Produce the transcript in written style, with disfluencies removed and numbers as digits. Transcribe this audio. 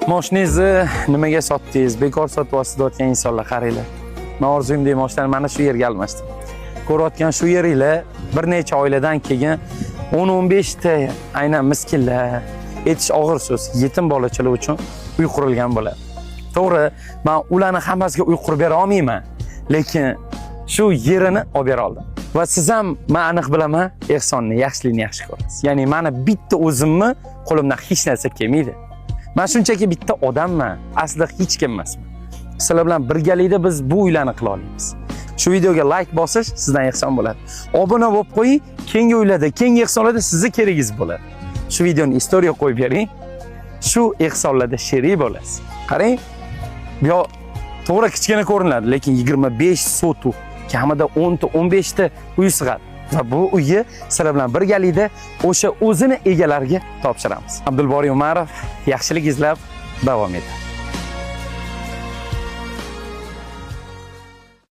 Moshinangizni nimaga sotdingiz, bekor sotyapsiz deyotgan insonlar, qaranglar. Men orzuyimdagi moshinani mana shu yerga almashdim. Ko'rayotgan shu yeringlar bir necha oiladan keyin 10-15 ta aynan miskinlar, aytish og'ir so'z, yetim bolachalar uchun uy qurilgan bo'ladi. To'g'ri, men ularni hammasiga uy qurib bera olmayman, lekin shu yerini olib bera oldim. Va siz ham, men aniq bilaman, ehsonni, yaxshilikni yaxshi ko'rasiz. Ya'ni mani bitta o'zimni qo'limdan hech narsa kelmaydi. Men shunchaki bitta odamman, aslida hech kim emasman. Sizlar bilan birgalikda biz bu uylarni qila olamiz. Shu videoga like bosish sizdan ehson bo'ladi. Obuna bo'lib qo'ying, keyingi uylarda, keyingi ehsonlarda sizni keragingiz bo'ladi. Shu videoni история qo'yib bering. Shu ehsonlarda sherik bo'lasiz. Qarang, bu yoq to'g'ri kichkina ko'rinadi, lekin 25 sotix, kamida 10 ta, 15 ta uy sig'adi. Va bu uyni sizlar bilan birgalikda o'sha o'zini egalariga topshiramiz. Abdulboriy Umarov yaxshilik izlab davom etadi.